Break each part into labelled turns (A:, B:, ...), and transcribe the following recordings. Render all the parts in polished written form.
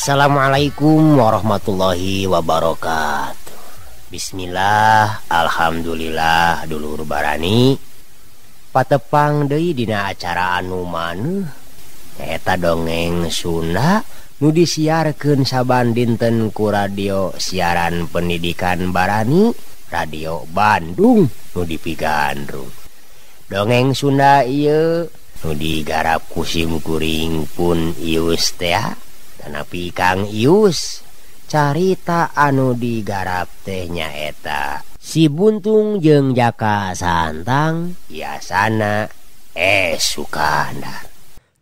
A: Assalamualaikum warahmatullahi wabarakatuh. Bismillah, alhamdulillah dulur barani patepang deui dina acara anu maneuh nyaeta dongeng Sunda nu disiarkeun saban dinten ku radio siaran pendidikan Barani Radio Bandung nu dipigandrung. Dongeng Sunda ieu nu digarap ku sim kuring pun Ius teh tanapi Kang Ius. Carita anu digarap teh nyaeta Si Buntung jeung Jaka Santang Yasana Sukandar.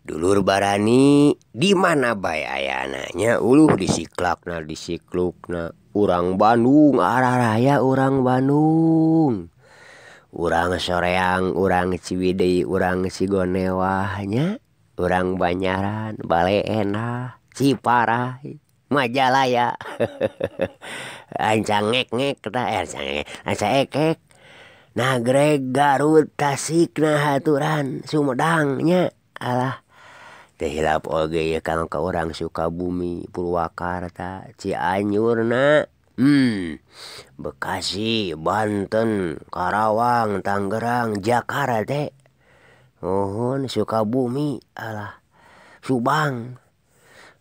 A: Dulur barani di mana bae ayana nya uluh disiklakna disiklukna urang Bandung araraya urang Bandung. Urang Soreang, urang Ciwidey, urang Cigonewah nya, urang Banyaran, Bale Endah, Ciparah, Majalaya. Ancang ngek-ngek tah, ancang ekek. Nagreg, Garut, Tasik, nah haturan, Sumedang nya. Alah, teh hilap oge ye kang ka urang Sukabumi, Purwakarta, Cianjurna. Bekasi, Banten, Karawang, Tangerang, Jakarta teh. Nuhun Sukabumi, alah, Subang.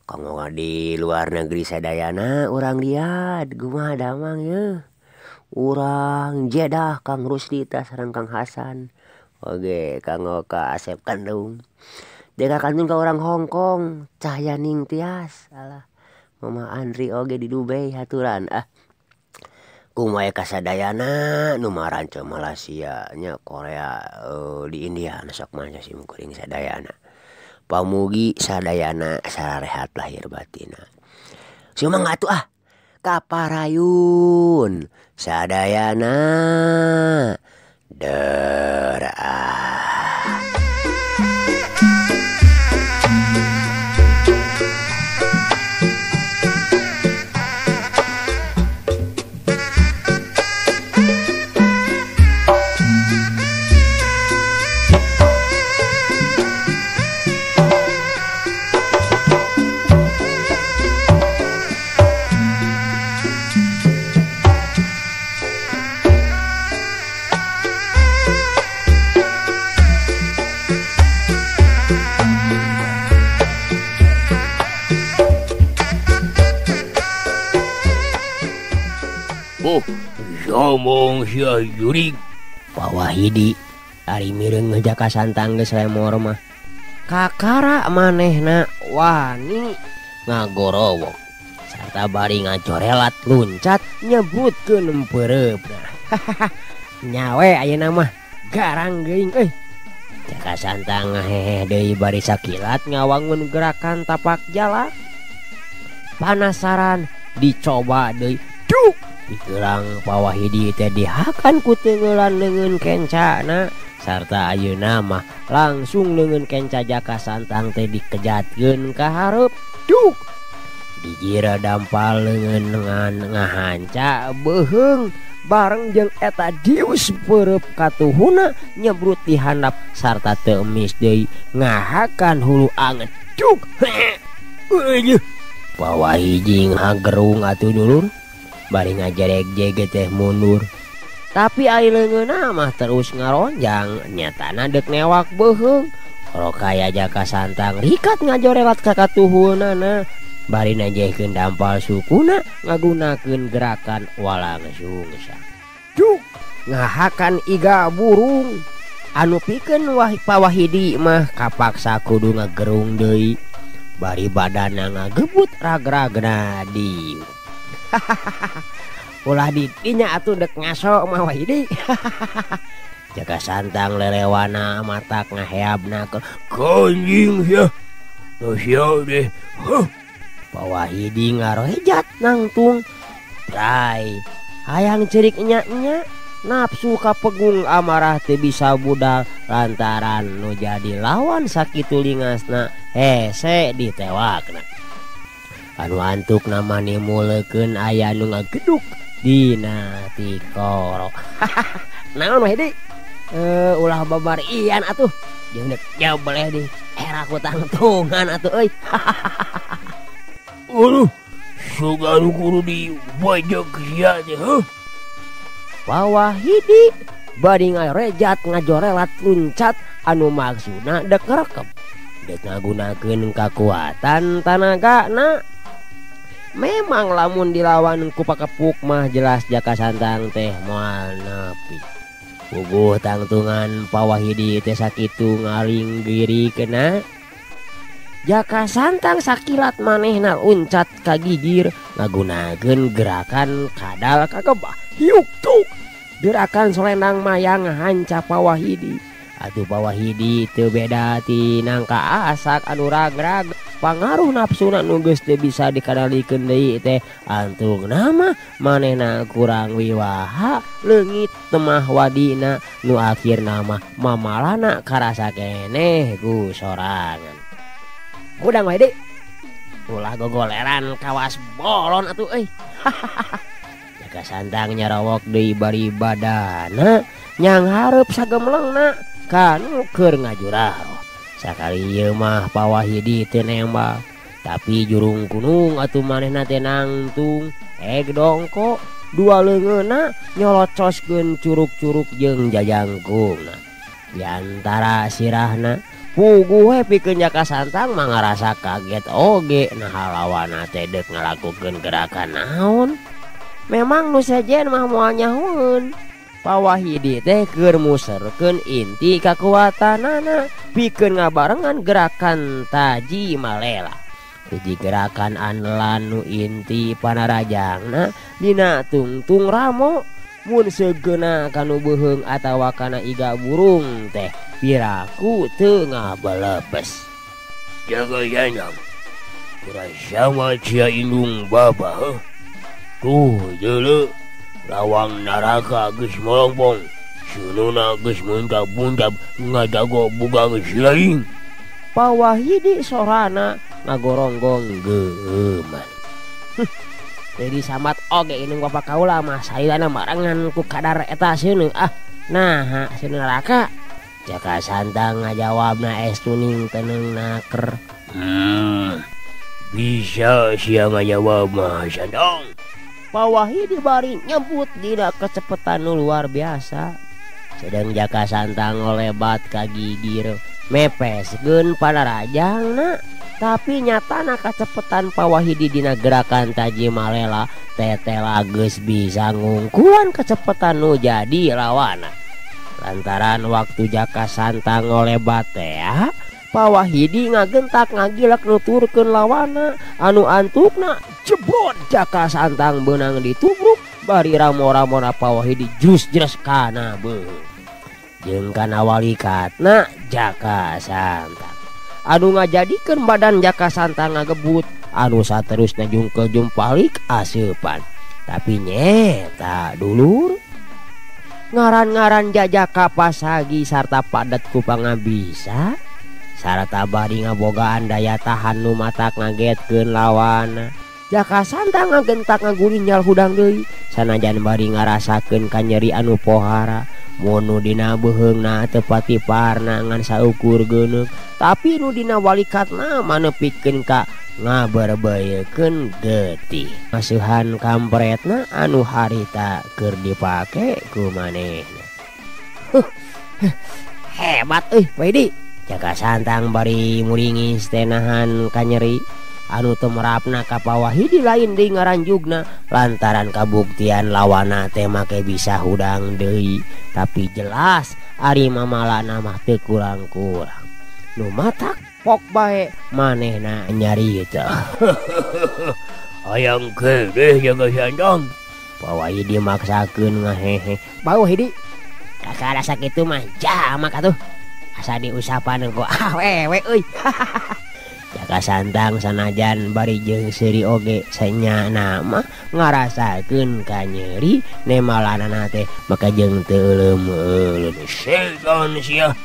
A: Kanggo di luar negeri sadayana urang liat kumaha damang ye. Urang Jeddah Kang Rusdi tah sareng Kang Hasan. Oge kanggo ka Asep Kandung. Deka kantun ka urang Hong Kong, Cahyaning Tias, alah. Mama Andri oge di Dubai haturan ah. Kumaha kasadayana nu maranca Malaysia nya Korea di India sok manca sim kuring sadayana. Pamugi sadayana sararehat lahir batina. Sumangga atuh ah kaparayun sadayana deraah.
B: Oh, somong sia jurig.
A: Pawahidi ari mireung Jaka Santang geus lemor mah. Kakara manehna wani ngagorowok sarta bari ngajorelat luncat nyebutkeun peureupna. Nyawe ayeuna mah garang geuing euy. Jaka Santang ngahehe deui bari sakilat ngawangun gerakan tapak jalan. Panasaran dicoba deui. Duk! Dikerang Pawahidi teh dihakan ku teunggeulan leungeun kencana sarta ayeuna mah langsung leungeun kenca Jaka Santang teh dikejatkeun ka hareup. Duk! Dijira dampal leungeun ngan ngahanca beuheung bareng jeung eta dius peureub katuhuna nyebrut di handap sarta teu emis deui ngahakan hulu anget. Duk! Eueuh. Pawahidi ngagerung atuh dulur. Bari ngajerek-jege teh mundur. Tapi ari leungeunna mah terus ngaronjang nyatana deuk newak beuheung. Rokaya Jaka Santang rikat ngajorelat ka katuhunana. Bari najehkeun dampal sukuna ngagunakeun gerakan walangsungsang. Duk! Ngahakan iga burung. Anu pikeun Pawahidi mah kapaksa kudu ngagerung deui. Bari badana ngagebut ragragna dieu. Ulah didinya atuh dek ngaso mah Wahidi. Jaka Santang lelewana matak ngaheabna ke
B: kanjing sia. Sia deh.
A: Pawahidi ngarohejat nangtung. Bray, hayang cerik nya-nya nafsu kapegung amarah teu bisa budal lantaran nu jadi lawan sakitu lingasna hese ditewakna. Anu antuk nama nimulekeun aya nu ngageduk dina tikoro. Naon Wahidi? Ulah babar ian atuh. Jeung dek jauh boleh di era ku tangtungan atuh euy.
B: Aduh, sugan kudu dibajak sia teh heuh.
A: Pawahidi bari ngarejat ngajorelat luncat anu maksudna dek ngerekep. Dek ngagunakeun kakuatan tanagana. Memang lamun dilawan ku pakepuk mah jelas Jaka Santang teh moal nepi. Puguh tangtungan Pawahidi teh sakitu ngalinggiri kena. Jaka Santang sakilat manehna uncat ka gigir ngagunakeun gerakan kadal kagebah. Hiuk tuk. Gerakan solendang mayang hanca Pawahidi. Atuh Pawahidi teu beda ti nangka asak anu ragrag. Pangaruh nafsuna nu geus teu bisa dikadalikeun deui teh antungna mah manehna kurang wiwaha leungit temah wadina nu akhirna mah mamalana karasa keneh ku sorangan. Hudang wae deui. Ulah gogoleran kawas bolon atuh euy. Jaka Santang nyarawok deui bari badana nyang hareup sagemlengna kanu keur ngajurah. Sakali ieu mah Pawahidi teu nembak, tapi jurung kunung atuh manehna teh nangtung eg dongko dua leungeunna nyolocoskeun curug-curug jeung jajangkungna. Di antara sirahna puguh we pikeun Jaka Santang mah ngarasa kaget oge nah lawanna teh deuk ngalakukeun gerakan naon. Memang nu sejen mah moal nyahoeun. Pawahidi teh keur muserkeun inti kakuatanana pikeun ngabarengan gerakan Taji Malela. Hiji gerakan andalan nu inti panarajangna dina tungtung ramo mun segeuna kanu beuheung atawa kana iga burung teh piraku teu ngabelepes.
B: Jaka Santang, kurang sama sia indung bapa heuh. Tuh deuleu lawang naraka geus molongpong, seununa geus muntap-muntap ngadago bugang silaing.
A: Pawahidi sorana ngagoronggong geueuman. Jadi samat oge indung bapa kaula mah sailana marengan ku kadar eta seuneu ah. Naha seuneu neraka. Jaka Santang ngajawabna es tuning teneng naker.
B: Bisa sia ngajawab mah Santang.
A: Pawahidi bari nyebut dina kecepatan nu luar biasa. Sedang Jaka Santang ngolebat ka gigir mepeskeun panarajangna, tapi nyatana kacepetan Pawahidi dina gerakan Taji Malela tetela geus bisa ngungkulan kecepatan nu jadi lawana. Lantaran waktu Jaka Santang ngolebat teh, Pawahidi ngagentak ngagilak nuturkeun lawana anu antukna jebrot Jaka Santang beunang ditubruk bari ramo-ramona Pawahidi jrus-jres kana beuheung. Jeung kana walikatna Jaka Santang anu ngajadikeun badan Jaka Santang ngagebut anu saterusna jungkel jumpalik aseupan. Tapi nyeta dulur ngaran-ngaran jajaka pasagi sarta padet ku pangabisa sarta bari ngabogaan daya tahan nu matak ngagetkeun lawana. Jaka Santang ngagentak ngagulinyal hudang deui sanajan bari ngarasakeun kanyeri anu pohara. Mun nu dina beuheungna teu pati parna ngan saukur geuneuk, tapi nu dina walikatna mah nepikeun ka ngaberbeyekeun getih. Masuhan kampretna anu harita keur dipake ku manehna. Hebat euy Wahidi. Jaka Santang bari muringis teh nahan kanyeri anu temerapna ka Pawahidi lain deui ngaranjugna lantaran kabuktian lawana teh make bisa hudang deui, tapi jelas ari mamalana mah teu kurang-kurang. Nu matak pok bae manehna nyarita.
B: Hayang kedeh Jaka Santang.
A: Pawahidi maksakeun ngahehe. Pawahidi kakara sakitu mah jamak atuh. Asa diusapan ku awewe euy. Jaka Santang sanajan bari jeung seuri oge sanyana mah ngarasakeun kanyeri nemalanana teh maka jeung teu euleum-euleum.
B: Setan sia.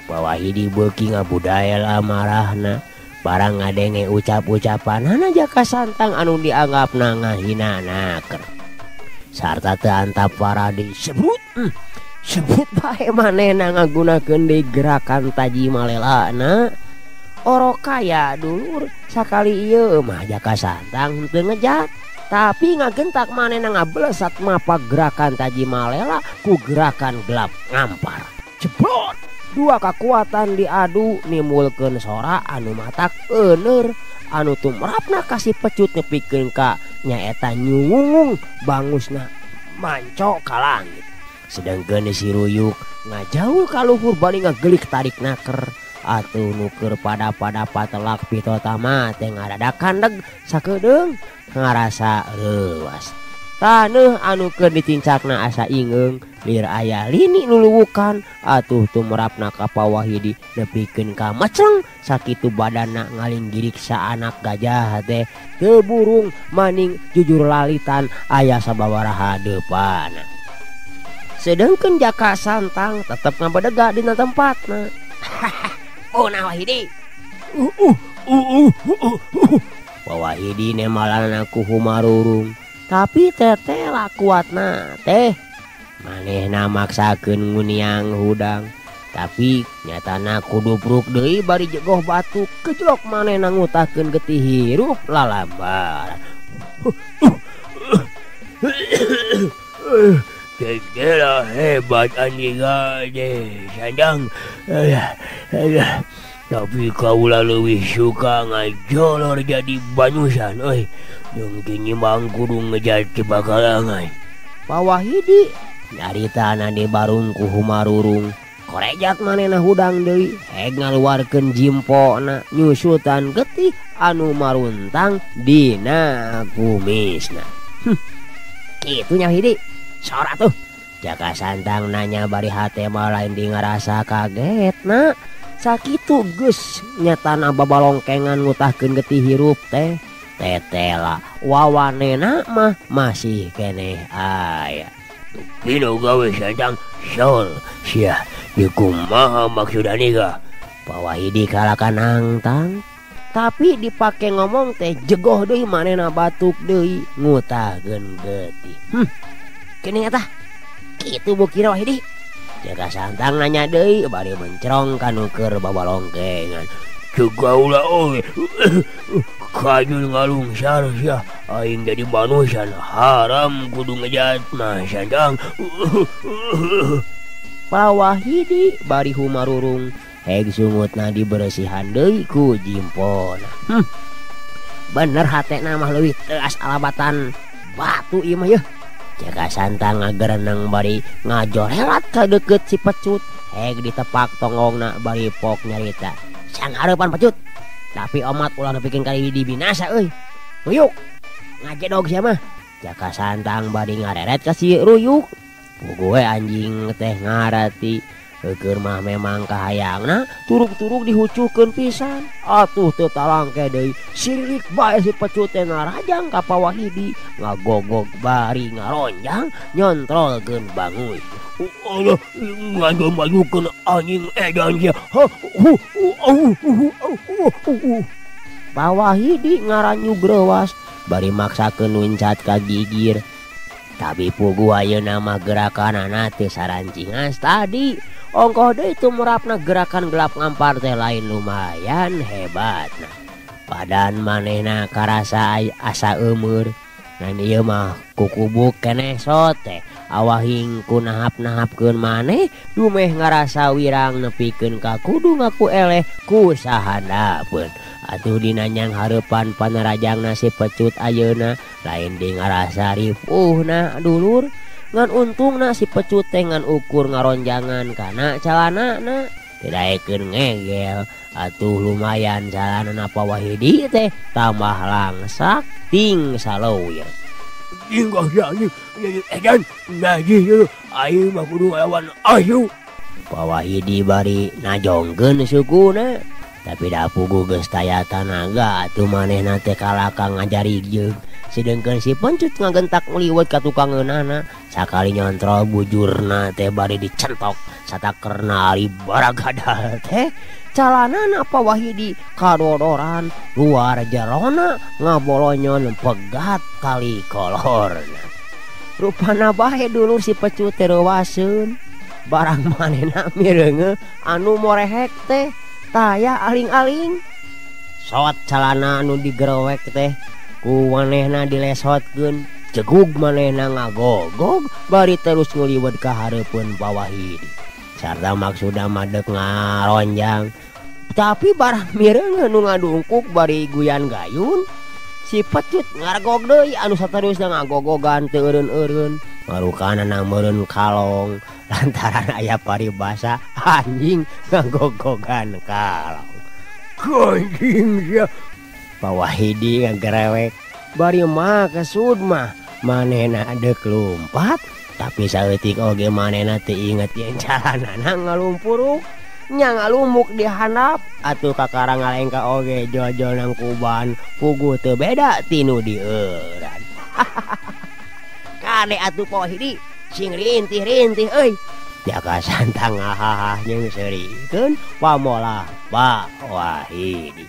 A: Pawahidi beuki ngabudaya amarahna barang ngadenge ucap-ucapanana Jaka Santang anu dianggapna ngahina naker. Sarta teu antap paradi sebut sebut bae manehna ngagunakeun deui gerakan Taji Malelana. Orok kaya dulur sakali ieu mah Jaka Santang henteu ngejat. Tapi ngagentak manehna ngablesat mapa gerakan Tajimalela ku gerakan gelap ngampar. Jebrot! Dua kekuatan diadu nimbulkeun sora anu matak euneur anu tumrapna kasih pecut nepikeun ka nyaeta nyungungung bangusna manco ka langit. Sedangkeun si Ruyuk ngajaul ka luhur bari ngagelik tarik naker. Atuh nuker pada-pada patelak pitotama teh ngadadakan deg sakedeung ngarasa reuas. Taneuh anu keur dicincakna asa ingeung lir aya lini luluwukan atuh tumrapna ka Pawahidi nepikeun ka mecleng sakitu badanna ngalinggirik saanak gajah teh teu burung maning jujur lalitan aya sababaraha deupana. Sedengkeun Jaka Santang tetep ngabedega dina tempatna. Oh nah Wahidi. Wahidi nemalan ku humarurung. Tapi teteh lah kuatna teh. Manehna maksakeun nguniang hudang. Tapi nyatana kudu pruk deui bari jegoh batuk kejlok manehna ngutahkeun getih hirup lalambar.
B: Teteh hebat anjing aja sandang. Tapi kaula leuwih suka ngajolor jadi banusan euy. Jeung kinyimbang kudu ngejat cibakalangan.
A: Pawahidi nyaritana di barung ku humarurung. Korejat manehna hudang deui heg ngaluarkeun jimpona nyusutan getih anu maruntang dina kumisna. Kitu nya Wahidi. Sora tuh. Jaka Santang nanya bari hate mah lain di ngarasa kaget na. Sakitu geus nyatana babalongkengan ngutahkeun getih hirup teh. Tetela wawanena mah masih keneh aya.
B: Pino gawe Santang sol sia dikumaha maksudna ga?
A: Pawahidi kalakan nangtang. Tapi dipake ngomong teh jegoh deui manehna batuk deui ngutahkeun getih. Kini eta kitu bukira Wahidi. Jaka Santang nanya deui bari mencrong ka nu keur babalongkengan.
B: Ceuk kaula oge kajul ngalungsar sia aing jadi manusia haram kudu ngejat mah Santang.
A: Pawahidi bari humarurung heg sungutna diberesihan deui ku jimpona. Bener hatena mah leuwih teuas alabatan batu ieu mah yeuh. Jaka Santang ngagereneng bari ngajorelat ka deukeut si pecut. Heg ditepak tonggongna bari pok nyarita. Sang hareupan pecut. Tapi omat ulah nepikeun ka di binasa euy. Ruyuk ngajedog sia mah. Jaka Santang bari ngareret ka si Ruyuk. Puguh we anjing teh ngarati. Keur mah memang kahayangna turuk-turuk dihucuhkeun pisan. Atuh teu talangke deui sirik bae si pecut teh ngarajang ka Pawahidi ngagogog bari ngaronjang nyontrolkeun bangus.
B: Allah ngajom-majukeun anjing edan sia.
A: Pawahidi ngaranyug reuas bari maksakeun nuncat ka gigir. Tapi puguh ayeuna mah gerakanana teu sarancingas tadi. Ongkoh deui tumrapna gerakan gelap ngampar teh lain lumayan hebatna. Badan manehna karasa asa eumeur. Ngan ieu mah kukubuk keneh sote. Awahing ku nahap-nahapkeun maneh dumeh ngarasa wirang nepikeun ka kudu ngaku eleh ku sahandapeun. Atuh dina nyang hareupan panarajangna si pecut ayeuna lain di ngarasa ripuhna dulur. Ngan untungna si pecut teh ngan ukur ngaronjangan kana calanana teu daekeun ngegel. Atuh lumayan calanana Pawahidi teh tambah langsak ting saleuwir.
B: Ingah sia anjing edan najis ieu aing mah kudu ngalawan ayu.
A: Pawahidi bari najongkeun sukuna. Tapi da puguh geus taya tanaga atuh manehna teh kalaka ngajarigjeug. Sedengkeun si pencut ngagentak ngeliwet ka tukangeunana. Sakali nyontrol bujurna teh bari dicentok satakerna ari baragadal teh. Calanana Pawahidi kadodoran luar jerona ngabolonyon pegat kali kolorna. Rupana bae dulur si pecut teh reuaseun. Barang manehna mireunge anu morehek teh taya aling-aling. Sot calana anu digerowek teh ku manehna dilesotkeun. Jegug manehna ngagogog bari terus nguliwet ka hareupeun Pa Wahidi. Sarta maksudna mah deuk ngaronjang. Tapi barang mireungeun nu ngadungkuk bari guyan gayun. Si Pecut ngargog deui anu saterusna ngagogogan teu eureun-eureun. Marukanana meureun kalong lantaran aya paribasa anjing ngagogogan kalong.
B: Anjing sia.
A: Pa Wahidi ngagerewek bari mah kesud mah manehna deuk lumpat tapi saeutik oge manehna teu inget yen calanana ngalumpuruk. Nya ngalumuk di handap atuh kakara ngalengka oge jol-jol nang kuban puguh teu beda tinu dieuran. Kade atuh Pa Wahidi sing rintih-rintih euy. Jaka Santang ngahaha jeung seurikeun pamolah Pa Wahidi.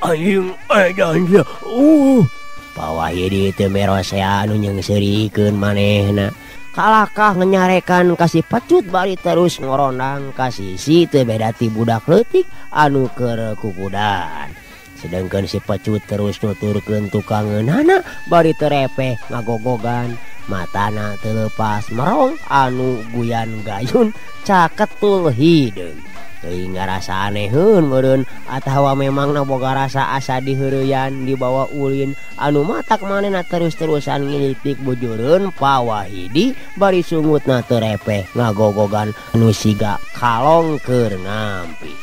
B: Anjing edan sia.
A: Pa Wahidi teu merosea anu nyeungseurikeun manehna. Kalakah ngenyarekan ka si Pecut bari terus ngorondang ka sisi teu beda ti budak leutik anu keur kukudan. Sedengkeun si Pecut terus nuturkeun tukangeunana bari terepeh ngagogogan. Matana teu leupas merong anu guyan gayun caketul hideung. Teuing ngarasa aneheun meureun atawa memangna boga rasa asa diheureyan dibawa ulin anu matak manehna terus-terusan ngilitik bujureun Pa Wahidi bari sungutna terepeh ngagogogan anu siga kalong keur ngampi.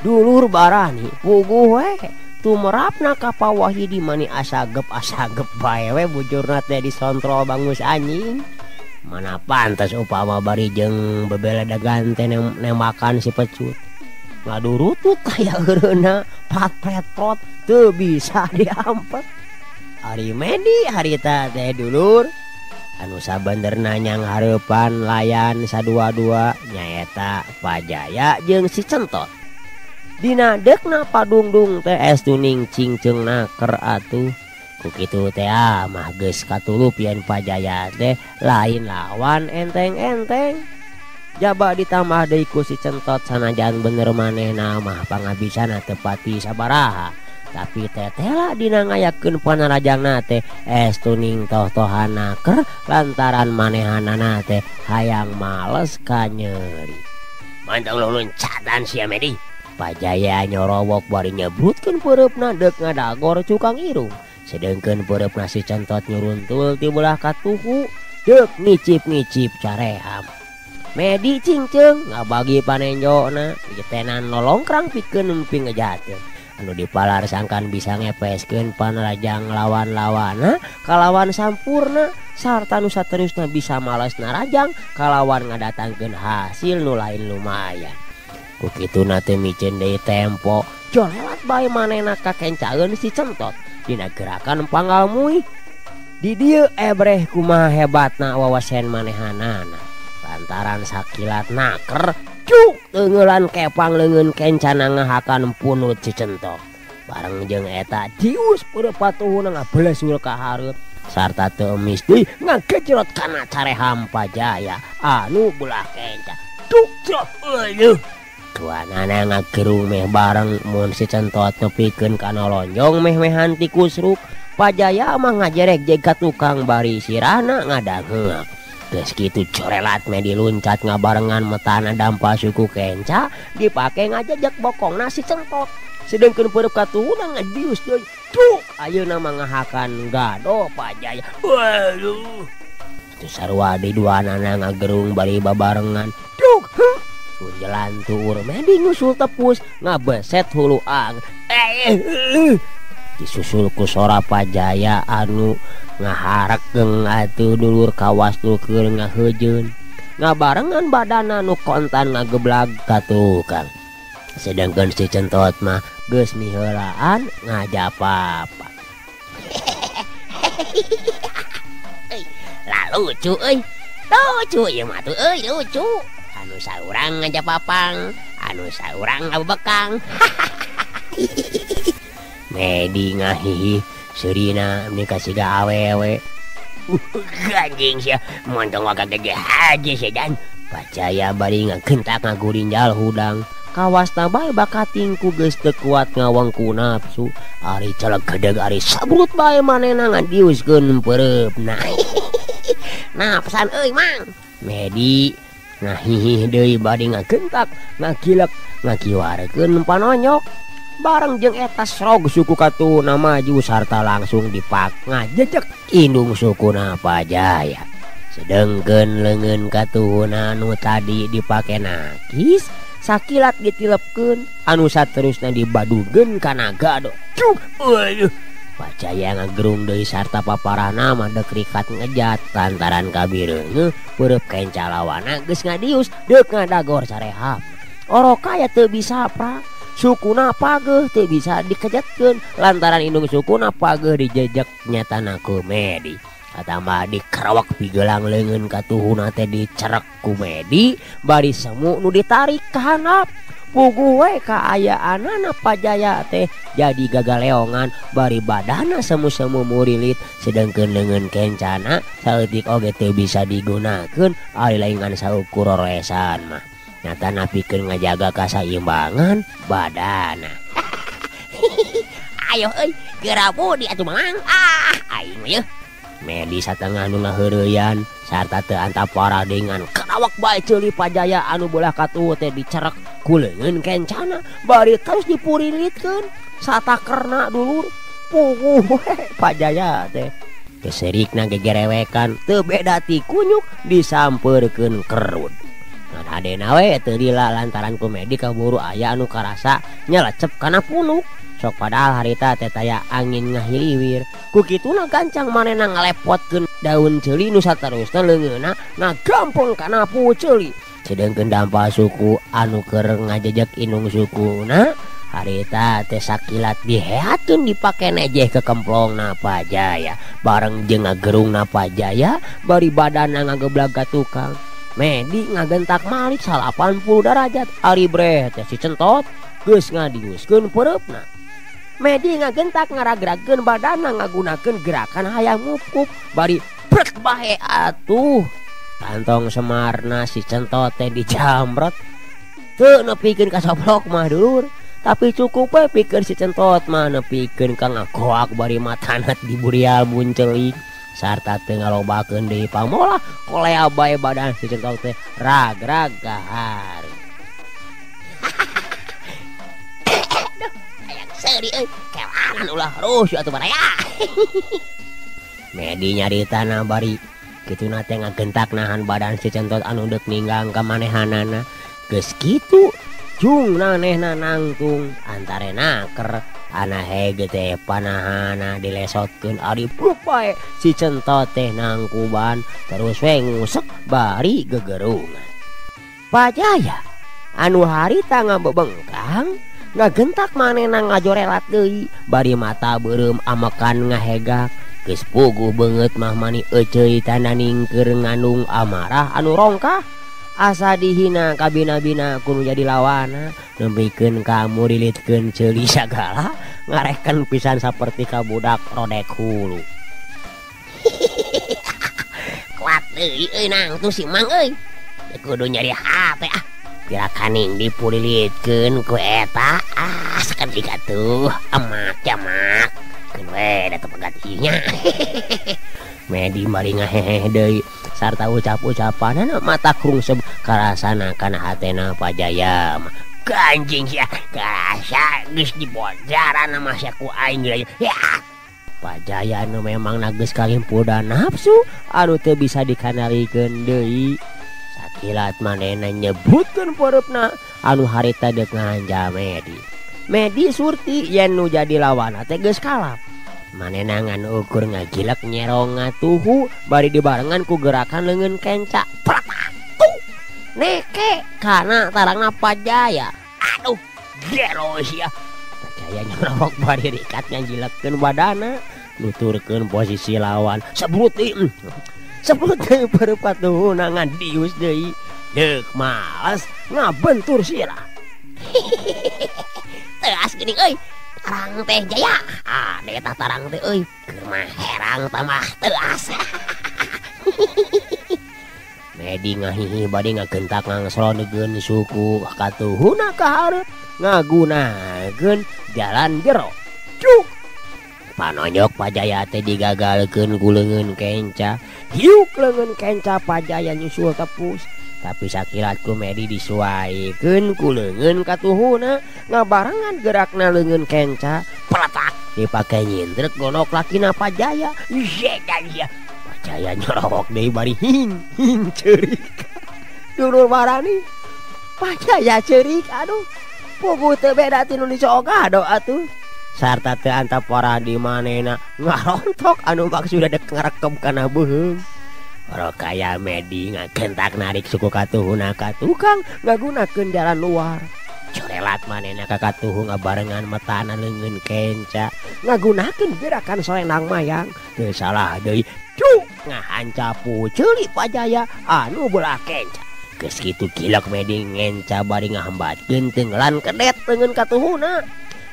A: Dulur barani puguh we tumerapna ka Pa Wahidi mani asagep-asagep bae we bujurna teh disontrol bangus anjing. Mana pantas upama bari jeung bebeledegan teh nembakan si Pecut. Ngadurutut aya eureunna patret-prot teu bisa diampet. Ari Medi harita teh dulur anu sabenerna nyang hareupan layan sadua-dua nyaeta Pajaya jeung si Centot. Dina deukna padungdung teh estuning cingceung naker atuh. Ku kitu teh mah geus katulup yen Pajaya teh lain lawan enteng-enteng. Jaba ditambah deui ku si Centot sanajan bener manehna mah pangabisana teu pati sabaraha. Tapi tetela dina ngayakeun panarajangna teh estuning toh-tohan naker lantaran manehanana teh hayang males ka nyeri. Mantong loncatan sia Medi. Pajaya nyorowok bari nyebrutkeun peureupna deuk ngadagor cukang irung. Sedengkeun peureupna si Centot nyuruntul ti belah katuhu deuk ngicip-ngicip careham. Medi cingceung ngabagi panenjona jetenan lolongkrang pikeun nempi ngejahateun. Anu dipalar sangkan bisa ngepeskeun panarajang lawan-lawana kalawan sampurna sarta nu saterusna bisa males narajang kalawan ngadatangkeun hasil nu lain lumayan. Ku kituna teh miceun deui tempo jolelat bae manehna kakencaeun si Centot dina gerakan panggal mui. Di dieu ebreh kumaha hebatna wawasen manehanana. Lantaran sakilat naker cuk teunggeulan kepang leungeun kencana ngahakan punut si Centot. Bareng jeung eta dius peureub patuhuna ngabelesul ka hareup sarta teu emis deui ngagejrot kana careham Pajaya anu belah kenca. Cuk crot eueuh. Duanana ngagerung meh bareng mun si Centot nepikeun kana lonjong meh-mehan ti kusruk. Pajaya mah ngajerek jeg ka tukang bari sirahna ngadangheuk. Geus kitu corelat meh diluncat ngabarengan metana dampa suku kenca dipake ngajejek bokongna si Centot. Sedengkeun peureub katuhuna ngadius deui. Cuk ayeuna mah ngahakan gado Pajaya. Waduh. Teu sarua deui duanana ngagerung bari babarengan. Cuk heuh. Jalan tuur Medi nyusul tepus ngabeset hulu ang. Disusul ku sora Pajaya anu ngaharekeung atuh dulur kawas nu keur ngaheujeun. Ngabarengan badana nu kontan ngageblag ka tukang. Sedangkan si Centot mah geus miheulaan ngajapapa. Lah lucu euy. Lucu ieu mah tuh euy lucu. Anu saurang ngajapapang, anu saurang ngabekang. Medi ngahihi seurina meni kasiga awewe. Anjing sia, montong waga gede haji sia dan. Pacaya bari ngagentak ngagurinjal hudang. Kawasna bae bakating ku geus teu kuat ngawengku nafsu. Ari celegedeg ari sabrut bae manehna ngadiuskeun peureupna. Napsan euy mang. Medi ngahihih deui bari ngagentak, ngagilek, ngakiwarkeun panonyok. Bareng jeung eta srog suku katuhuna maju sarta langsung dipak ngajejek indung sukuna Pajaya. Sedengkeun leungeun katuhuna anu tadi dipake nakis sakilat ditilepkeun anu saterusna dibadugeun kana gado. Cuk, aduh. Pajaya ngagerung deui sarta paparahna mah deuk rikat ngejat lantaran kabireungeuh peureub kenca lawana geus ngadius deuk ngadagor sarehab. Orokaya teu bisa pra sukuna pageuh teu bisa dikejatkeun lantaran indung sukuna pageuh dijejek nyatana ku Medi. Katambah dikerawak pigelang leungeun katuhuna teh dicerek ku Medi bari semu nu ditarik ka handap. Puguh we kaayaanana Pajaya teh jadi gagaleongan bari badana semu-semu murilit sedengkeun leungeun kencana saeutik oge teu bisa digunakeun ari lain ngan saukur roresan mah. Nyatana pikeun ngajaga kasaimbangan badana. Ayo euy, geura budi atuh mang. Ah, aing mah yeuh. Medi satengah nu ngaheureyan sarta teu antap paradengan karawak bae ceuli Pajaya anu beulah katuhu teh dicerek ku leungeun kencana bari terus dipurilitkeun satakerna dulur. Puguh we Pajaya teh. Keserikna gegerewekan teu beda ti kunyuk disampeurkeun kerud. Ngan hadena we teu lila lantaran ku Medi kaburu aya anu karasa nyelecep kana punuk. Sok padahal harita teh taya angin ngahiliwir. Ku kituna gancang manehna ngalepotkeun daun ceuli nu saterusna leungeunna ngagampong kana pu ceuli. Sedengkeun dampal suku anu keur ngajejek indung sukuna harita teh sakilat diheatkeun dipake nejeh ke kemplongna Pajaya. Bareng jeung ngagerungna Pajaya bari badanna ngageblag ka tukang. Medi ngagentak malik 80 derajat ari breh teh si centot geus ngadiuskeun peureupna. Medi ngagentak ngaragragkeun badana ngagunakeun gerakan hayang mupkup bari brek bae atuh. Kantong semarna si centot teh dijamret. Teu nepikeun ka soplok mah dulur, tapi cukup we pikeun si centot mah nepikeun ka ngagoak bari matanat diburial munceling. Sarta teu ngalobakeun deui pamolah kolea bae badan si centot teh rag-rag gahar. Seuri euy, kelanan ulah rusuh atuh baraya. Medi nyaritana bari kituna teh ngagentak nahan badan si centot anu deuk ninggang ka manehanana. Geus kitu jung nanehna nangtung antare naker ana hege teh panahana dilesotkeun ari bruk bae si centot teh nangkuban terus we ngusek bari gegerungan. Pajaya anu harita ngabebengkang ngagentak manehna ngajorelat deui bari mata beureum amekan ngahegak. Geus puguh beungeut mah mani euceuy tananing keur ngandung amarah anu rongkah. Asa dihina kabina-bina kudu jadi lawana nepikeun ka murilitkeun ceuli sagala ngareken pisan saperti ka budak rodek hulu. Kuat deui euy nang tuh si mang euy. Kudu nyari hate ah. Pirakaning dipurilitkeun ku eta ah sakedik atuh emak jamak keun we da teu pegat ieu nya. Medi bari ngaheheh deui sarta ucap-ucapanana mata krungseb karasana kana hatena Pajaya mah. Ganjing sia karasa geus dibojaran mah sia ku aing deui. Ya. Pajaya nu memang geus kalimpudan nafsu anu teu bisa dikandalikeun deui. Sakilat manehna nyebutkeun peureupna anu harita deuk ngahanjal Medi. Medi surti yen nu jadi lawanna teh geus kalap. Manehna ngan ukur ngagilek nyerong ngatuhu bari dibarengan ku gerakan leungeun kenca. Prapatu. Neke kana tarangna Pajaya. Aduh, gero sia. Pajaya nyorok bari rikat ngajilekeun badana, nuturkeun posisi lawan. Sebrut deui. Sebrut deui peureupatuhuna ngadius deui. Deuk males ngabentur sirah. Teas geuning euy. Tarang teh jaya. Ah, eta tarang teh euy. Keur mah herang tambah teuas. Medi ngahihi bade ngagentak ngangsro negeun suku katuhuna ka hareup ngagunakeun jalan jero. Cuk. Panonyok Pajaya teh digagalkeun ku leungeun kenca. Hiuk leungeun kenca Pajaya nyusul tepus. Tapi sakilat ku Medi disuaikeun ku leungeun katuhuna ngabarengan gerakna leungeun kenca peletak dipake nyintrek gonok lakina Pajaya. Pajaya nyorowok deui bari hing hing ceurik. Dulur barani Pajaya ceurik aduh puguh teu beda ti nu dicoogado atuh. Sarta teu antap parah di manehna ngarontok anu maksudna dek ngarekem kana beuheung. Rokaya Medi ngagentak narik suku katuhuna ka tukang ngagunakeun jalan luar. Corelat manehna ka katuhu ngabarengan metana leungeun kenca ngagunakeun gerakan solenang mayang. Teu salah deui cuk ngahancapu ceuli Pajaya anu belah kenca. Geus kitu gilek Medi ngenca bari ngahambatkeun teunggelan kedet leungeun katuhuna.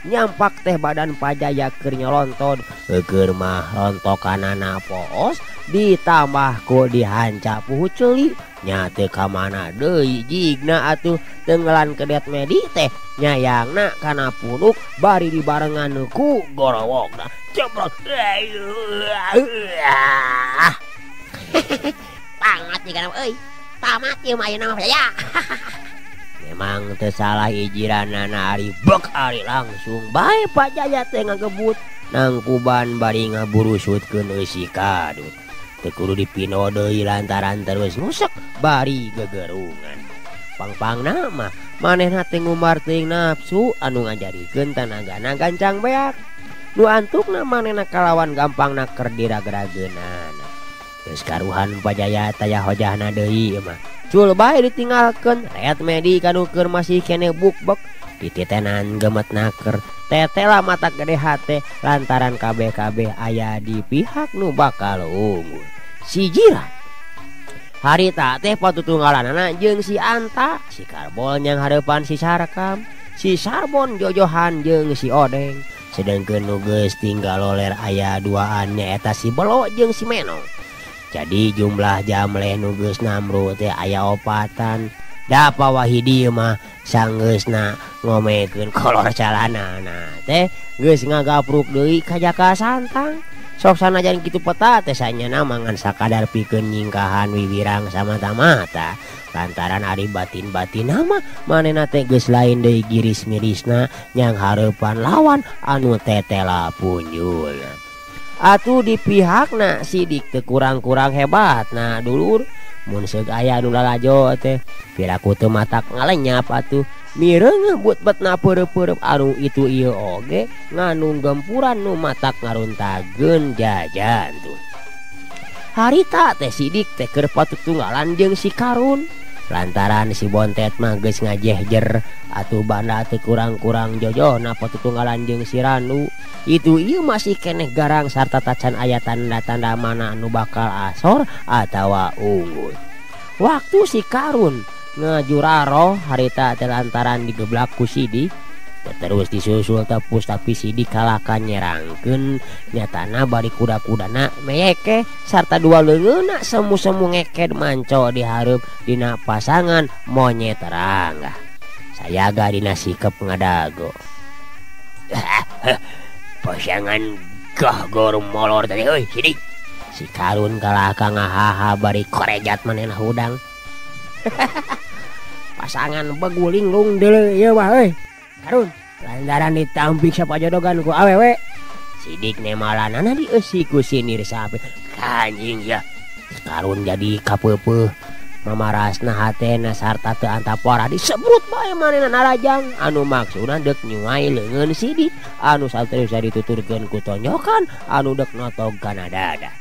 A: Nyampak teh badan Pajaya keur nyolonton keur mah rontokanana poos ditambah ku dihancapu ceuli nya teu ka mana deui jigna atuh tenggelan kedet Medi teh nyayangna kana punuk bari dibarengan ku gorowokna cebrot. Pangat jigana euy tamat ieu mah ayeuna mah Pajaya. Memang teu salah ijiranana ari bek ari langsung bae Pajaya teh ngagebut nangkuban bari ngaburusutkeun eusi kadut. Teu kudu dipino deui lantaran terus ngusek bari gegerungan. Pangpangna mah manehna teh ngumbar teuing nafsu anu ngajarikeun tanagana gancang beak. Nu antukna manehna kalawan gampangna keur diragrageunana. Geus karuhan Pajaya taya hojahna deui mah. Cul bae ditinggalkeun ret Medi kanu keur masih keneh bukbek dititenan gemet naker tetela mata gede hate lantaran kabeh-kabeh aya di pihak nu bakal unggul. Si jiran harita teh patutunggalanana jeung si Anta, si Karbol yang hareupan si Sarkam, si Sarbon jojohan jeung si Odeng. Sedengkeun nu geus tinggal loler aya duaan nyaeta si Belo jeung si Meno. Jadi jumlah jamleh nu geus namru teh aya opatan. Da Pawahidi mah sanggeusna ngomekeun kolor calanana teh geus ngagapruk deui ka Jaka Santang. Sok sanajan kitu peta teh sanyana mangan sakadar pikeun nyingkahan wiwirang samata-mata. Lantaran ari batin-batin mah manehna teh geus lain deui giris-mirisna nyang hareupan lawan anu tetela punjulna. Atuh di pihakna Sidik teu kurang-kurang hebat nah dulur. Mun seug aya nu lalajo teh piraku teu matak ngalenyap atuh mireungeuh but-betna peureup-peureup anu itu ieu oge nganung gempuran nu matak ngaruntageun jajan tuh. Harita teh Sidik teh keur patutunggalan jeung si Karun. Lantaran si Bontet mah geus ngajehjer atuh banda teu kurang-kurang jojohna patutunggalan jeung si Randu. Itu ieu masih keneh garang sarta tacan aya tanda-tanda mana anu bakal asor atawa unggul. Waktu si Karun ngajuraroh harita teh lantaran digeblak ku Sidik terus disusul tepus tapi Sidik kalahkan nyerangkeun nyatana bari kuda-kudana meyeke sarta dua leungeunna semu-semu ngeked manco di hareup dina pasangan monyet ranggah. Sayaga dina sikep ngadago. Pasangan gahgor molor tadi euy Sidik. Si Karun kalah ka ngahaha bari korejat manehna hudang. Pasangan beguling lung deuleu ieu mah euy. Karun lantaran ditampik sapajodogan ku awewe. Sidik nemalanana dieusi ku sinir sape. Anjing ya. Karun jadi kapeupeuh. Mamarasna hatena sarta teu antapora disebut bae manehna narajang anu maksudna deuk nyuai leungeun Sidik anu saterusna dituturkeun ku tonyokan anu deuk notog kana dada.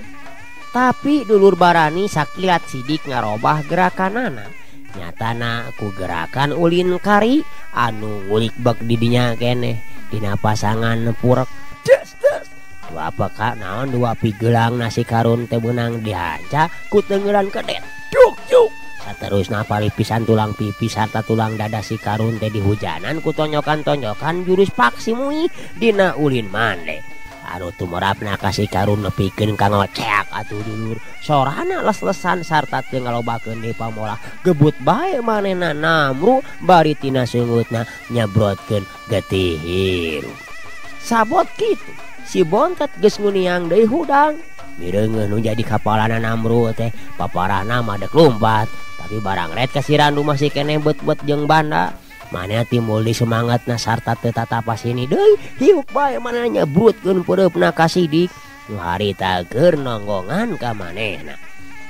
A: Tapi dulur barani sakilat Sidik ngarobah gerakanana. Nyatana ku gerakan ulin kari anu ngulik bek didinya keneh dina pasangan purek. Des des. Dua peka naon dua pigelang nasi Karun teu meunang dihanca ku teungeulan kedet. Cuk cuk. Saterusna palipisan tulang pipi sarta tulang dada si Karun teh dihujanan ku tonyokan-tonyokan jurus paksi mui dina ulin mande. Anu tumerapna ka si Karun nepikeun ka ngoceak atuh dulur. Sorana les-lesan sarta teu ngalobakeun deui pamolah. Gebut bae manehna namru bari tina sungutna nyebrotkeun getih hirup. Sabot kitu si Bontet geus nguniang deui hudang. Mireungeuh nu jadi kapalana namru teh paparahna mah dek lumpat. Tapi barang ret ka si Randu masih keneh bet-bet jeung banda. Manehna timbul di semangatna sarta teu tatapa sini deui. Hiuk bae manehna nyebrutkeun peureupna ka Sidik. Nu harita keur nonggongan ka manehna.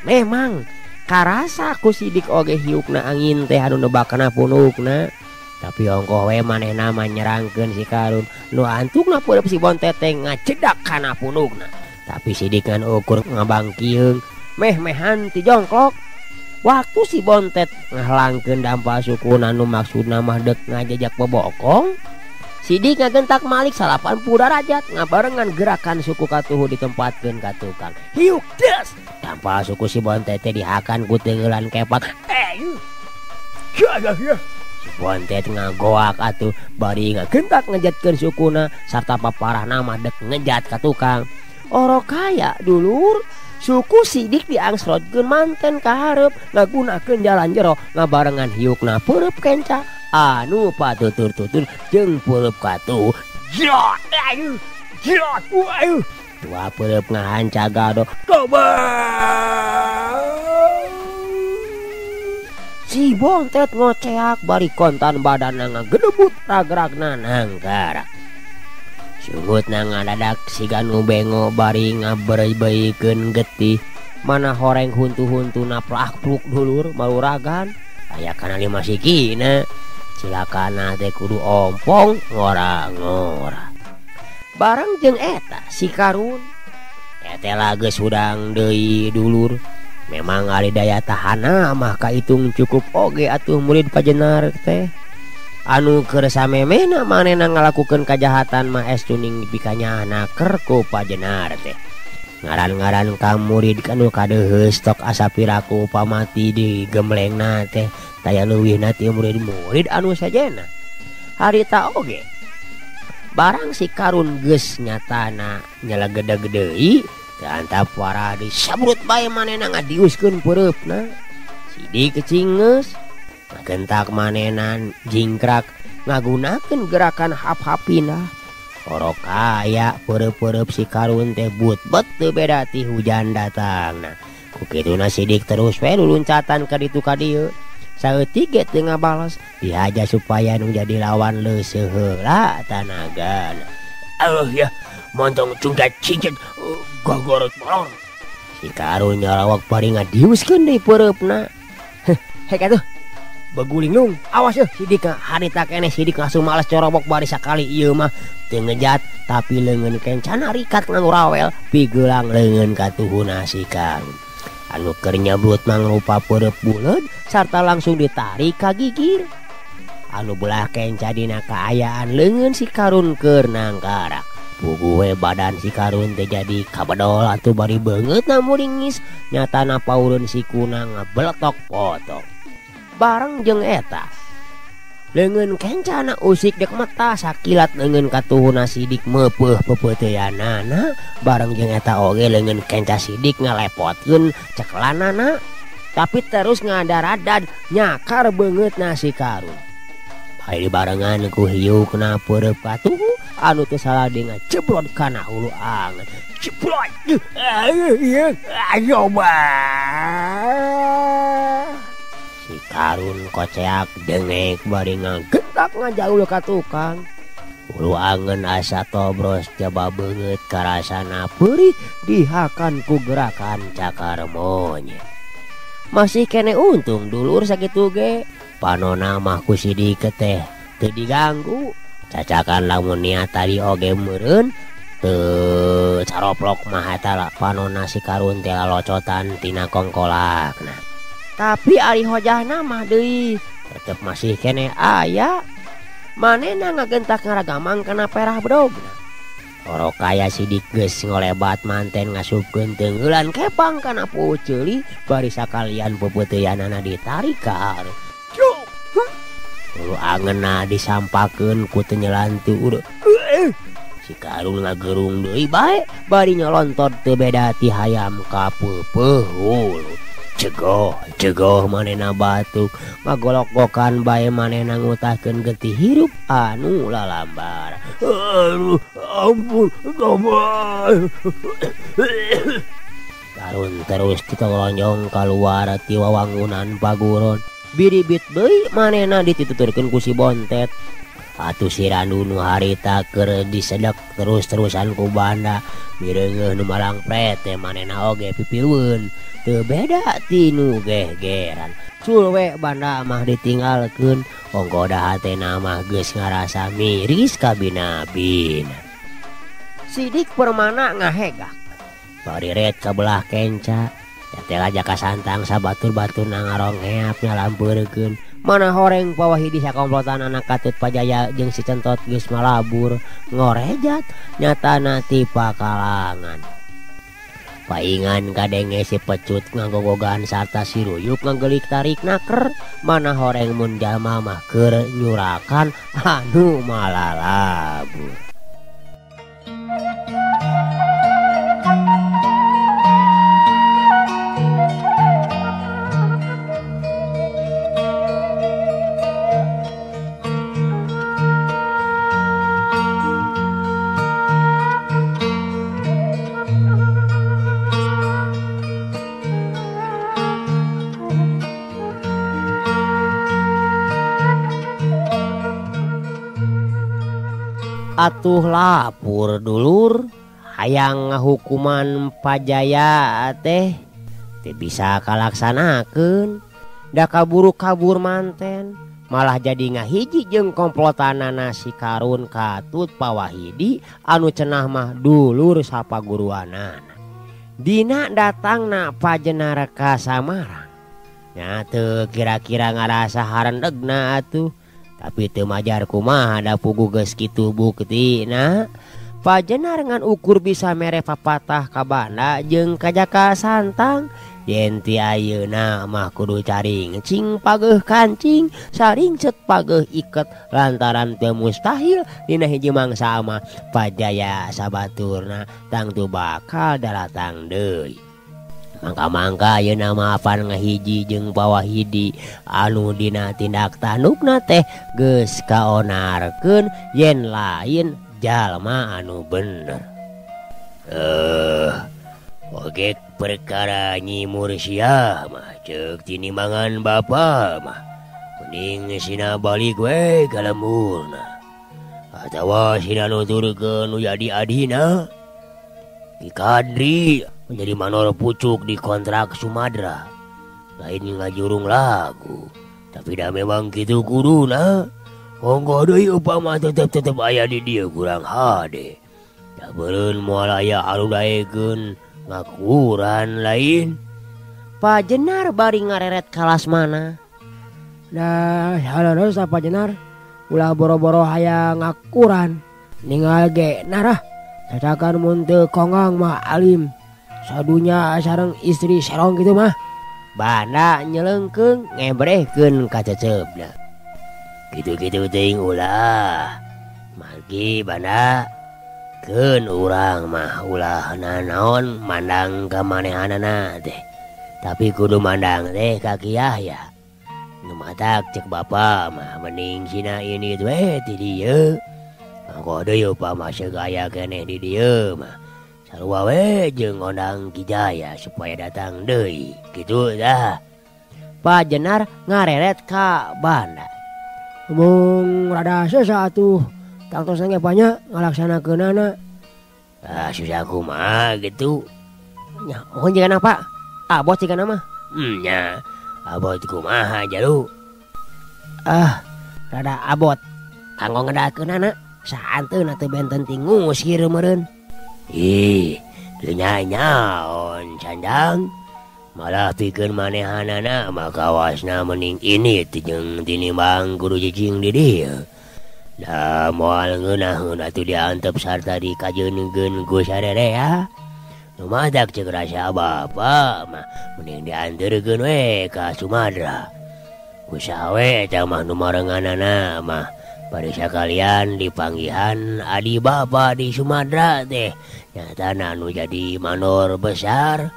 A: Memang karasa ku Sidik oge hiukna angin teh anu nebakna punukna. Tapi ongkoh we manehna mah nyerangkeun si Karun. Nu antukna peureub si Bontet teh ngacedak kana punukna. Tapi Sidik ngan ukur ngabangkieung meh-mehan ti jongklok. Waktu si Bontet ngahlangkeun dampal sukuna nu maksudna mah dek ngajejak bebokong, Sidik ngagentak malik 80 derajat ngabarengan gerakan suku katuhu ditempatkeun ka tukang. Hiuk des! Dampal suku si Bontet teh dihakan ku teungeulan kepak. Si Bontet ngagoak atuh bari ngagentak ngejatkeun sukuna sarta paparahna mah dek ngejat ka tukang. Orok kaya dulur. Suku Sidik diangsrotkeun manten ka hareup ngagunakeun jalan jero ngabarengan hiukna peureub kenca anu patutur-tutur jeung peureub katuh.
B: Jrot ayu jrot ayu
A: dua peureub ngahanca gado. Si Bontet ngoceak bari kontan badanna ngagedebut ragragna nanggarak. Sungutna ngadadak siga nu bengo bari ngabeureuy-beuykeun getih. Mana horeng huntu-huntuna plak-pluk dulur maruragan. Aya kana lima sikina. Cilakana teh kudu ompong ngora-ngora. Bareng jeung eta si Karun. Eta geus hudang deui dulur. Memang ari daya tahanna mah kaitung cukup oge atuh murid pajenar teh. Anu keur samemehna manehna ngalakukeun kajahatan mah estu ning dipikanya ker ku pajenar teh. Ngaran-ngaran ka murid anu kadeuheus tok asa piraku pamati di gemlengna teh taya leuwihna ti murid-murid anu sajena. Harita oge barang si Karun geus nyatana nyelegedeg deui teu antap warah disabrut bae manehna ngadiuskeun peureupna. Sidik kecingeus ngagentak manenan jingkrak ngagunakeun gerakan hap-hapina. Orok kaya peureub-peureub si Karun teh but-bet teu beda ti hujan datangna. Ku kituna Sidik terus we luluncatan ka ditu ka dieu. Saeutik ge teu ngabales dihaja supaya nu jadi lawan leuseuh heula tanagana.
B: Aduh ya montong cungkat cincin gogorot molor.
A: Si Karun nyarawak bari ngadiuskeun deui peureupna. Hek atuh beguling lung, awas ya Sidik harita keneh. Sidik langsung males corobok bari sakali ieu mah teu ngejat tapi leungeun kencana rikat nganggo pigelang leungeun katuhuna si Karun. Anu keur nyebrut mangrupa peureub buleud sarta langsung ditarik ka gigir. Anu belah kenca dina kaayaan leungeun si Karun keur nangkarak. Puguh we badan si Karun teh jadi kabedol atuh bari beungeutna muringis nyatana paureun sikuna ngabeletok potong. Bareng jeung eta leungeun kencana usik dek meta sakilat leungeun katuhuna Sidik meupeuh pepeuteanana. Bareng jeung eta oge leungeun kenca Sidik ngalepotkeun ceklanana tapi terus ngadaradad nyakar beungeutna si Karun. Bae dibarengan ku hiukna peureub katuhu anu teu salah deui ngajebrot kana hulu angeun.
B: Jebrot ayo
A: Si Karun koceak dengek bari ngagentak ngajaul ka tukang. Hulu angeun asa tobros jaba beungeut karasana peurih dihakan ku gerakan cakar monyet. Masih kene untung dulur sakitu ge. Panona mah ku Sidik teh teu diganggu. Cacakan lamun niat tadi oge meureun teu caroplok mah eta panona si Karun teh lalocotan tina kongkolakna. Tapi ari hojahna mah deui tetep masih kene aya. Manehna ngagentak ngaragamang kana perah bedogna. Orok kaya Sidik geus ngolebat manten ngasupkeun teungeulan kepang kana puceuli bari sakalian pepeuteanana ditarik ka hareup. Hulu angeunna disampakeun ku tenyelan teu. Si Karun ngagerung deui bae bari nyolontot teu beda ti hayam ka peupeuh hulu. Cegoh cegoh manehna batuk ngagolok-gokan bae manehna ngutahkeun getih hirup anu lalambar.
B: Aduh, ampun, damai.
A: Karun terus ditolonjong kaluar ti wawangunan paguron. Biribit deui manehna ditituturkeun ku si Bontet. Atuh si Randu nu harita keur disedek terus-terusan ku banda. Mireungeuh nu malangpret teh manehna oge pipilueun. Teu beda ti nu gehgeran. Sulwe banda mah ditinggalkeun. Ongko da hatena mah geus ngarasa miris kabina-bina. Sidik Permana ngahegak. Bariret ka belah kenca. Teh Jaka Santang sabatur-baturna ngarongheap nyalampeurkeun. Mana horeng Pawahidi sakomplotan anak Katut Pajaya jeung si Centot geus malabur ngorejat nyatana ti pakalangan. Paingan kadenge si Pecut ngagogogan sarta si Ruyuk ngagelik tarik naker. Mana horeng mun jalma mah keur nyurakan anu malalabur. Atuh lapur dulur hayang ngahukuman Pajaya teh teu bisa kalaksanakeun da kaburu-kabur manten malah jadi ngahiji jeung komplotanana si Karun Katut Pawahidi anu cenah mah dulur sapaguruanana. Dina datangna Pajenar ka Samarang nya teu kira-kira ngarasa harendegna atuh. Tapi teu majar kumaha da puguh geus kitu buktina. Pajenar ngan ukur bisa mere papatah ka banda jeung ka Jaka Santang. Yen ti ayeuna mah kudu caring cing pageuh kancing, saringcet pageuh iket lantaran teu mustahil dina hiji mangsa mah Pajaya sabaturna tangtu bakal daratang deui. Mangka-mangka ayeuna mah apan ngahiji jeung Pawahidi anu dina tindak tandukna teh geus kaonarkeun yen lain jalma anu bener.
B: Oge perkara Nyi Mursiah mah ceuk tinimangan bapa mah mending sina balik we ka lemburna atawa sina nuturkeun nu jadi adina. Ki Kadri menjadi manor pucuk di kontrak Sumatera. Lain ngajurung lagu, tapi dah memang kitu kuduna. Onggo deui upama tetep-tetep aya di dieu kurang hade. Da beureun moal aya anu daekeun ngakuran lain.
A: Pajenar bari ngareret ka Lasmana.
C: Dah haloros Pajenar ulah boro-boro hayang ngakuran. Ningal ge narah cacakan mun teu kongang mah alim. Sadunya sareng istri serong gitu mah.
A: Banda nyelengkeung ngebrehkeun ka ceceupna.
B: Kitu-kitu teuing ulah. Margi banda keun urang mah ulah nanaon mandang ka manehanana teh. Tapi kudu mandang teh ka Ki Yahya. Nu matak cek bapa mah mending sina ini we ti dieu. Mangko deui upama segaya keneh di dieu mah. Sarua we jeung ngondang Ki Jaya supaya datang deui. Kitu dah.
A: Pajenar ngareret ka banda.
C: Mung rada susah atuh. Tangtosna ge banyak ngalaksanakeunana.
B: Ah susah kumaha gitu.
A: Nya, oh jeung apa? Abot jeung mah.
B: Nya. Abot kumaha jalu?
A: Ah, rada abot. Kanggo ngedakeunana saanteuna teu benten ti ngusir meureun.
B: Ih, teu nyaon candang. Malah pikeun manehanana mah kawasna mending ini jeung tinimbang kudu cicing di dieu. Da moal ngeunaheun atuh diantep sarta dikajeunkeun ku sarerea. Nu matak ceuk rasa bapa mah mending dianterkeun we ka Sumatera. Ku saha we eta mah nu marenganana mah Bari sakalian dipanggihan adi bapa di Sumatera teh nyatana anu jadi mandor besar.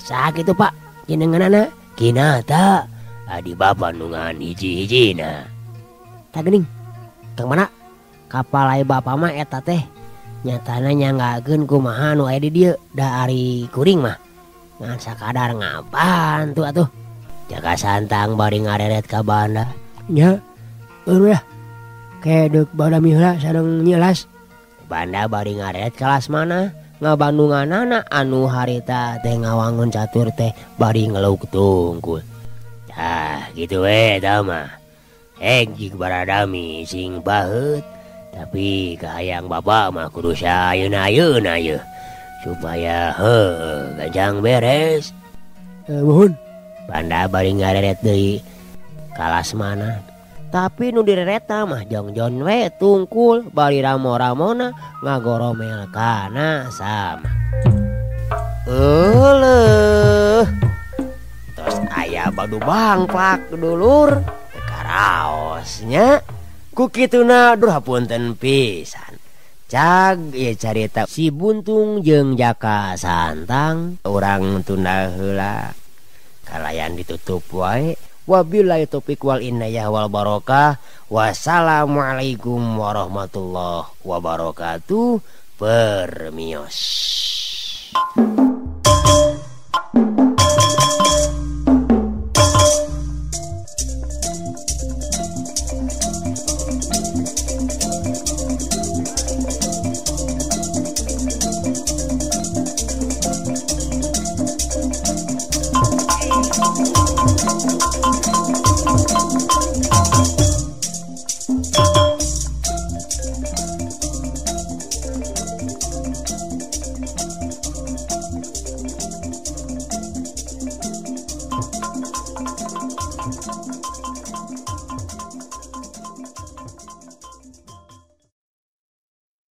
C: Sakitu Pak jenenganana
B: Kinata adi bapa nu ngan hiji-hijina.
C: Tah geuning Kang Mana kapal ai bapa mah eta teh nyatana nyanggakeun kumaha nu aya di dieu da ari kuring mah ngan sakadar ngabantu atuh.
B: Jaka Santang bari ngareret ka banda.
C: Nya eueuh ya. Kedeuk badami heula sareng nyilas.
A: Banda bari ngareret kelas mana ngabandunganana anu harita teh ngawangun catur teh bari ngeluk tungkul.
B: Tah gitu we eta mah. Jig baradami sing baheut tapi kahayang bapa mah kudu sayeuna-ayeuna yeuh supaya heuh ganjang beres.
C: Muhun.
A: Banda bari ngareret deui kalas mana. Tapi nu direreta mah jongjon we tungkul bari ramo-ramona ngagoromel kana sama. Euleuh. Tos aya badu bangplak dulur karaosnya. Ku kituna duh hapunten pisan. Cag ieu carita si Buntung jeung Jaka Santang urang tunda heula. Kalayan ditutup wae. Wabillahi taufiq wal inayah wal barokah. Wassalamualaikum warahmatullahi wabarakatuh. Permios.